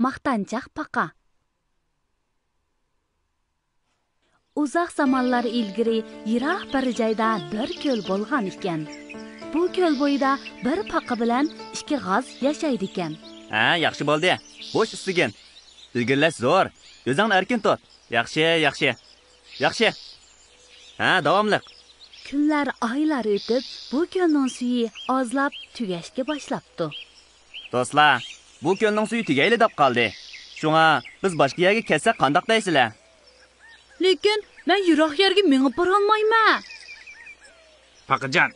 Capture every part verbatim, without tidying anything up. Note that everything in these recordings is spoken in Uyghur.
ماختانچاق پاقا. ئۇزاق زامانلار ئىلگىرى يىراق بىر جايدا بىر كۆل بولغان ئىكەن. بۇ كۆل بويىدا بىر پاقا بىلەن ئىككى غاز ياشايدىكەن. ھە، ياخشى بولدى. بوش ئىستىگىن. ئىلگىرىلەش زور. ئۆزۈڭنى ئەركىن تۇت. ياخشى، ياخشى. ياخشى. ھە، داۋاملىق. كۈنلەر، ئايلار ئۆتۈپ، بۇ كۆلنىڭ سۈيى ئازلاپ تۈگەشكە باشلاپتۇ. دوستلار، بۇ كۆلنىڭ سۈيى تۈگەيلى دەپ قالدى. شۇڭا بىز باشقا يەرگە كەتسەك قانداق دەيسىلەر؟ لېكىن مەن يىراق يەرگە مېڭىپ بارالمايمەن. پاقىجان،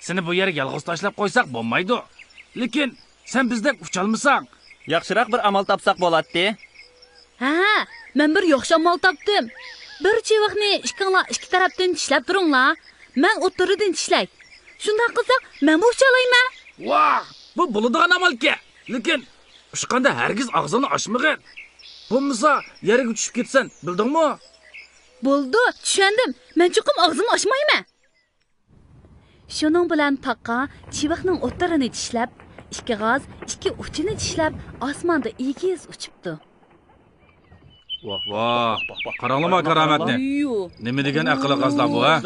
سېنى بۇ يەرگە يالغۇز تاشلاپ قويساق بولمايدۇ. لېكىن سەن بىزدەك ئۇچالمىساڭ. ياخشىراق بىر ئامال تاپساق بولاتتى. ھە، مەن بىر ياخشى ئامال تاپتىم. بىر چىۋىقنى ئىككىڭلار ئىككى تەرەپتىن چىشلەپ تۇرۇڭلار. مەن ئوتتۇرىدىن چىشلەي. شۇنداق قىلساق، مەنمۇ ئۇچالايمەن. ۋاھ، بۇ بولىدىغان ئامالكەن. لېكىن ئۇچقاندا ھەرگىز ئاغزىڭنى ئاچمىغىن. بولمىسا يەرگە چۈشۈپ كېتىسەن، بىلدىڭمۇ؟ بولىدۇ، چۈشەندىم. مەن چوقۇم ئاغزىمنى ئاچمايمەن. شۇنىڭ بىلەن پاقا چىۋىقنىڭ ئوتتۇرىنى چىشلەپ، ئىككى غاز، ئىككى ئۇچىنى چىشلەپ، ئاسماندا ئېگىز ئۇچۇپتۇ. ۋاھ، ۋاھ، قاراڭلىما كارامەتنى. نېمە دېگەن ئەقىللىق غازلار بۇ، ھە؟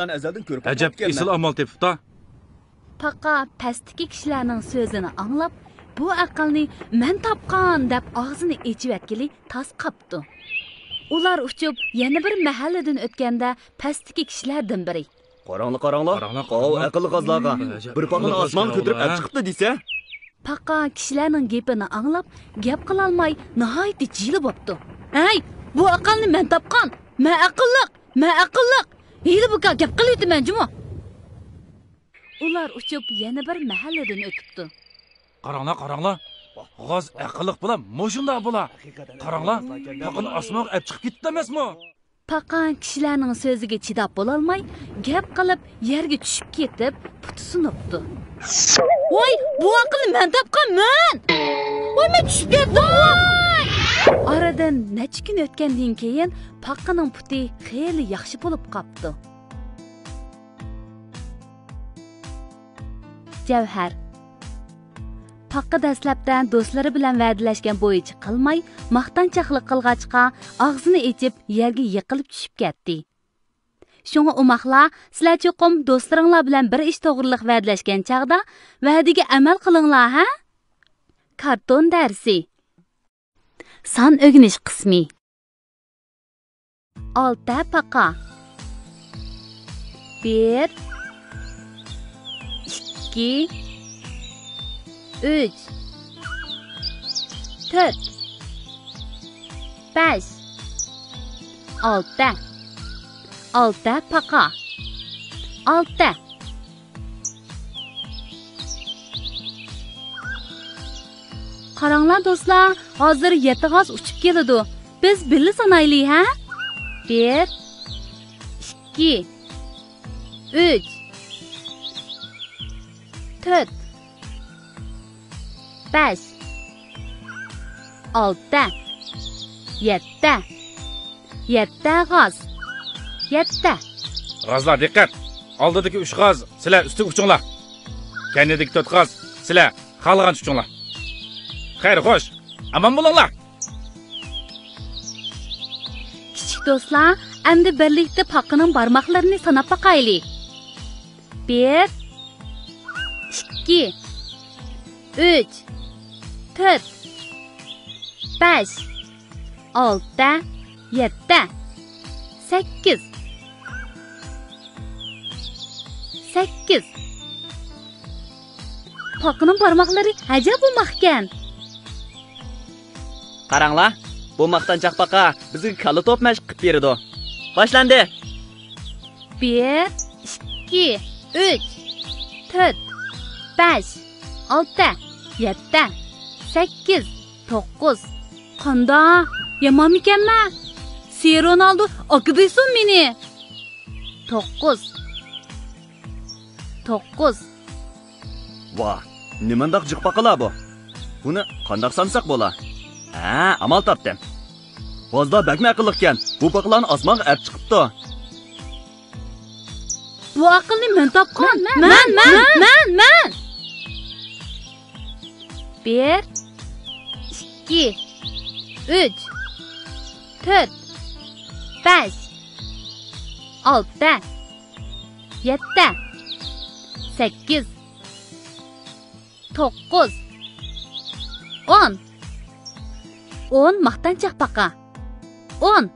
ئەجەب ئېسىل ئامال تېپىپتا. پاقا پەستىكى كىشىلەرنىڭ سۆزىنى ئاڭلاپ، بۇ ئەقىلنى مەن تاپقان دەپ ئاغزىنى ئېچىۋەتكىلى تاس قاپتۇ. ئۇلار ئۇچۇپ يەنە بىر مەھەللىدىن ئۆتكەندە پەستىكى كىشىلەردىن بىرى. قاراڭلا، قاراڭلا. قاراڭلا، ئاۋۇ قاراڭلا. ئەقىللىق غازلارغا بىر پاقىنى ئاسمانغا كۆتۈرۈپ ئەپ چىقىپتۇ دېسە. پاقا كىشىلەرنىڭ گېپىنى ئاڭلاپ، گەپ قىلالماي ناھايىتى جىلە بوپتۇ. ھەي، بۇ ئەقىلنى مەن تاپقان! مەن ئەقىللىق! مەن ئەقىللىق! ھېلى بۇكا گەپ قىلىۋېتىمەن جۇمۇ! ئۇلار ئۇچۇپ يەنە بىر مەھەللىدىن ئۆتۈپتۇ. قاراڭلا، قاراڭلا! غاز ئەقىللىق بولا، مۇشۇنداق بولا! قاراڭلا، پاقىنى ئاسمانغا ئەپ چىقىپ كېتىپتۇ ئەمەسمۇ؟ پاقا كىشىلەرنىڭ سۆزىگە چىداپ بولالماي، گەپ قىلىپ، يەرگە چۈشۈپ كېتىپ، پۇتى سۇنۇپتۇ. ۋاي، بۇ ئەقىلنى مەن تاپقان، مەن! ۋاي، مەن چۈشۈپ كەتتىم، ۋاي! ئارىدىن نەچچە كۈن ئۆتكەندىن كېيىن، پاقىنىڭ پۇتى خېلى ياخشى بولۇپ قاپتۇ. جەۋھەر. پاقا دەسلەپتە دوستلىرى بىلەن ۋەدىلەشكەن بويىچە قىلماي، ماختانچاقلىق قىلغاچقا، ئاغزىنى ئېچىپ، يەرگە يىقىلىپ چۈشۈپ كەتتى. شۇڭا ئوماقلار، سىلەر چوقۇم دوستلىرىڭلار بىلەن بىر ئىش توغرىلىق ۋەدىلەشكەن چاغدا ۋەدىگە ئەمەل قىلىڭلار، ھە؟ كارتون دەرسى. سان ئۆگىنىش قىسمى. ئالتە پاقا. بىر، ئىككى، ئۈچ، تۆت، بەش، ئالتە. ئالتە پاقا. ئالتە. قاراڭلار دوستلار، ھازىر يەتتە غاز ئۇچۇپ كېلىدۇ. بىز بىللە سانايلى، ھە؟ بىر، ئىككى، ئۈچ، تۆت، بەش، ئالتە، يەتتە. يەتتە غاز. يەتتە. غازلار دىققەت! ئالدىدىكى ئۈچ غاز سىلەر ئۈستىگە ئۇچۇڭلار. كەينىدىكى تۆت غاز سىلەر خالىغانچە ئۇچۇڭلار. خەير، خوش، ئامان بولۇڭلار! كىچىك دوستلار، ئەمدى بىرلىكتە پاقىنىڭ بارماقلىرىنى ساناپ باقايلى. بىر، ئىككى، ئۈچ، تۆت، بەش، ئالتە، يەتتە، سەككىز. سەككىز. پاقىنىڭ بارماقلىرى ئەجەب ئوماقكەن. قاراڭلار، بۇ ماختانچاق پاقا بىزگە كاللا توپ مەشىق قىلىپ بېرىدۇ. باشلاندى! بىر، ئىككى، ئۈچ، تۆت، بەش، ئالتە، يەتتە، سەككىز، توققۇز. قاندا، يامانمىكەنمەن؟ سى رونالدو ئاكا دەيسۇن مېنى. توققۇز. توققۇز. ۋاھ، نېمانداق جىق پاقىلار بۇ؟ بۇنى قانداق سانىساق بولا؟ ھە، ئامال تاپتىم. غازلار بەكمۇ ئەقىللىقكەن، بۇ پاقىلارنى ئاسمانغا ئەپ چىقىپتۇ. بۇ ئەقىلنى مەن تاپقان. مەن، مەن، مەن، مەن، مەن، مەن. بىر، ئىككى، ئۈچ، تۆت، بەش، ئالتە، يەتتە، سەككىز، توققۇز، ئون. ئون ماختانچاق پاقا. ئون.